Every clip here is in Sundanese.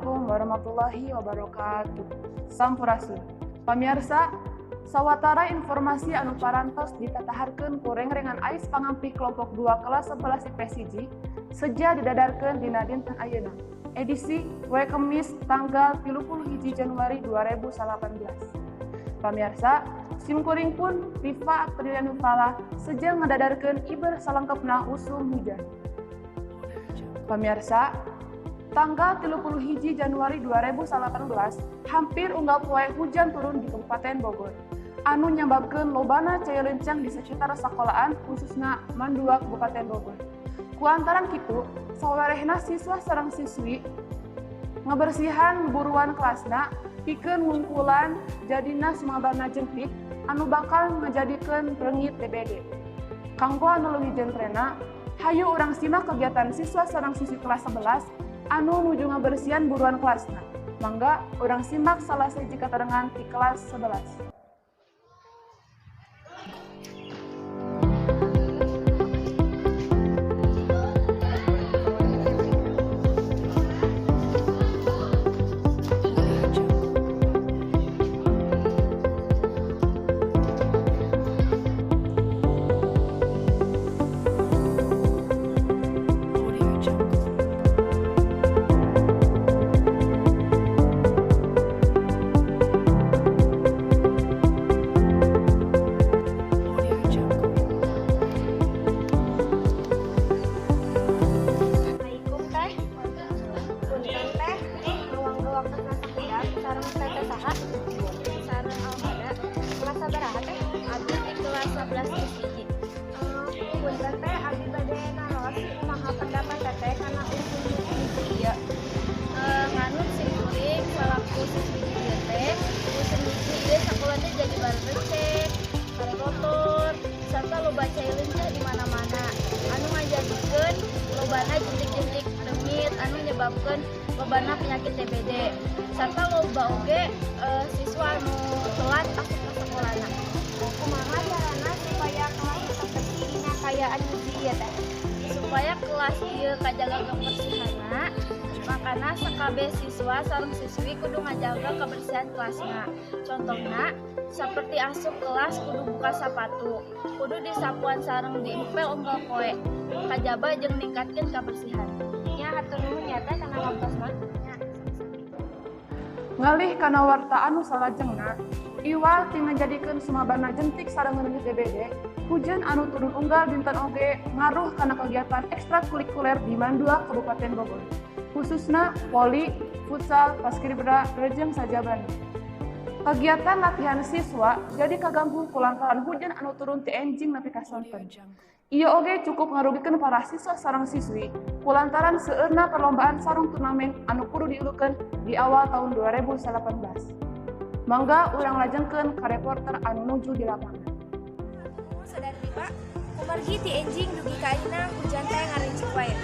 Assalamualaikum warahmatullahi wabarakatuh. Sampurasun. Pamirsa, sawatara informasi anu parantos ditataharkeun ku rengrengan Ais Pangampih kelompok 2 kelas 11 IPS 1 seja didadarkeun dina dinten ayeuna. Edisi poe Kemis tanggal 31 Januari 2018. Pamirsa, simkuring pun Rifa Aprilian Nufala seja ngadadarkeun iber salengkepna usum hujan. Pamirsa, tanggal 31 Januari 2018 hampir unggal poe hujan turun di Kabupaten Bogor. Anu nyababkeun lobana cai lencang di sekitar sekolahan khususna MAN 2 Kabupaten Bogor. Kulantaran kitu, sawerehna siswa sareng siswi ngabersihan buruan kelasna pikeun ngungkulan jadina sumabarna jentik anu bakal ngajadikeun reungit DBD. Kanggo anu leuwih jentrena, hayu urang simak kegiatan siswa sareng siswi kelas 11 anu nuju ngabersihan buruan kelasna. Mangga urang simak salah sahiji katerangan di kelas 11. Assalamualaikum teh. Punten teh, ruang waktu sakedap sareng teteh saha? Sareng Almada. Kelas sabaraha teh? Abdi di kelas 11 IS 1. Punten teh, abdi bade naros kumaha pendapat teteh kana usum hiji ieu? Nganut simkuring salaku siswi di dieu teh, usum hiji ieu sakola teh jadi bareresek, kotor, serta loba cai lincah di mana-mana. Anu ngajadikeun lobana jentik-jentik reungit anu nyebabkeun lobana penyakit DBD. Serta loba oge siswa anu telat asup ka sakolana. Kumaha carana supaya kelas tetap bersih dina kaayaan hiji ieu teh? Supaya kelas ieu kajaga kebersihanna, makana sakabeh siswa sareng siswi kudu ngajaga kebersihan kelasna. Contohna seperti asup kelas kudu buka sapatu, kudu disapuan sareng diempel unggal poe, kajaba jeung ningkatkeun kebersihan. Nya, hatur nuhun nya teh kana waktosna. Nya, sami-sami. Ngalih kana warta anu salajengna, iwal ti ngajadikeun sumabarna jentik sareng reungit DBD, hujan anu turun unggal dinten oge ngaruh kana kegiatan ekstrakurikuler di MAN 2 Kabupaten Bogor. Khususna voli, futsal, paskibra, rejeng sajabana. Kegiatan latihan siswa jadi kaganggu kulantaran hujan anu turun ti enjing nepi ka sonten. Ieu oge cukup ngarugikeun para siswa sareng siswi kulantaran seueurna perlombaan sareng turnamen anu kudu diulukeun di awal tahun 2018. Mangga urang lajengkeun ka reporter anu nuju di lapangan. Saudari Rifa, kumargi ti enjing dugi ka ayeuna hujan teh ngarencik wae.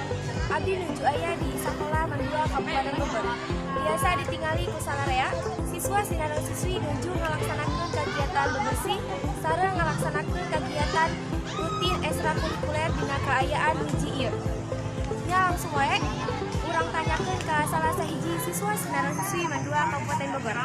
Abdi nuju aya di sakola MAN 2 Kabupaten Bogor. Biasa ditingali ku salarea, siswa sinareng siswi nuju ngalaksanakeun kegiatan bebersih sareng ngalaksanakeun kegiatan rutin ekstrakurikuler dina kaayaan hiji ieu. Nya, langsung wae urang tanyakeun ka salah sahiji siswa sinareng siswi MAN 2 Kabupaten Bogor.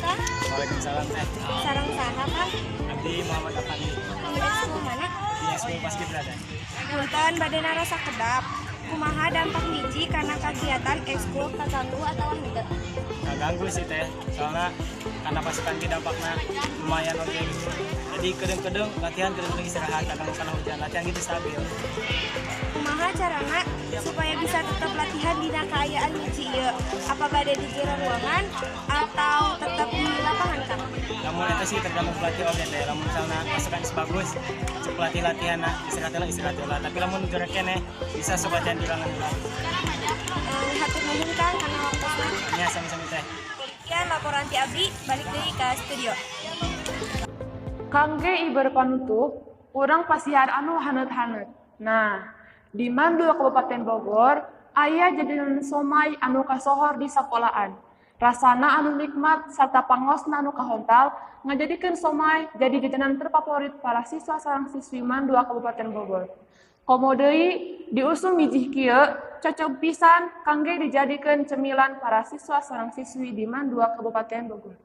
Kang, Waalaikumsalam teh. Sareng saha, Kang? Abdi Muhammad Afandi. Di ekskul mana? Di ekskul Paskibra teh. Punten, bade naros sakedap. Kumaha dampak hiji kana kegiatan ekskul, kaganggu atau henteu? Ganggu sih teh, soalnya karena pasukan ki dampaknya lumayan oke gitu. Jadi kedeng-kedeng latihan, kedeng-kedeng istirahat, kadang karena hujan latihan gitu stabil. Kumaha carana supaya bisa tetap latihan dina kaayaan hiji ieu? Apa bade di jero ruangan atau tetap di lapangan, Kang? Lamun eta sih tergantung pelatih oge teh. Lamun misalnya pasukan geus bagus, cek pelatih latihan istirahat lah, istirahat lah. Tapi lamun gerak keneh bisa sok latihan di ruangan heula. Hatur nuhun Kang kana waktosna. Ya, sami-sami teh. Sekian laporan ti abdi, balik deui ka studio. Kangge iber panutup, urang pasihan anu haneut-haneut. Nah, di MAN 2 Kabupaten Bogor, aya jajanan somai anu kasohor di sakolaan. Rasana anu nikmat sarta pangosna anu kahontal ngajadikeun somai jadi jajanan terfavorit para siswa sareng siswi MAN 2 Kabupaten Bogor. Komo deui diusum bijih kieu cocok pisan kangge dijadikeun cemilan para siswa sareng siswi di MAN 2 Kabupaten Bogor.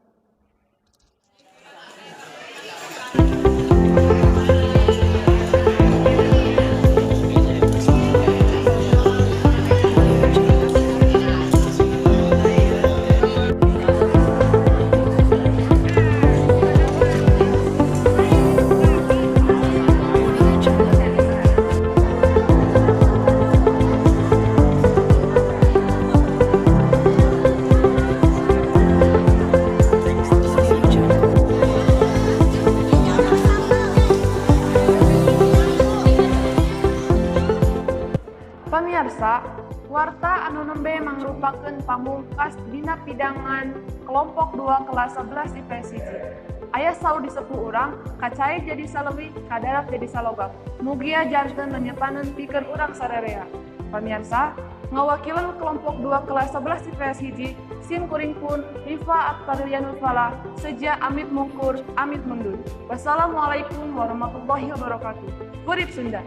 Pamirsa, warta anu nembe mangrupakeun pamungkas dina pidangan kelompok 2 kelas 11 IPS 1. Aya saur di sepuh urang, kacai jadi saleuwi, kadarat jadi salogam. Mugia janten lenyepaneun pikeun urang sarerea. Pamirsa, ngawakilan kelompok 2 kelas 11 IPS 1, sim kuring pun Rifa Aktarilianul Falah, seja amit mungkur, amit mundur. Wassalamualaikum warahmatullahi wabarakatuh. Hurip Sunda.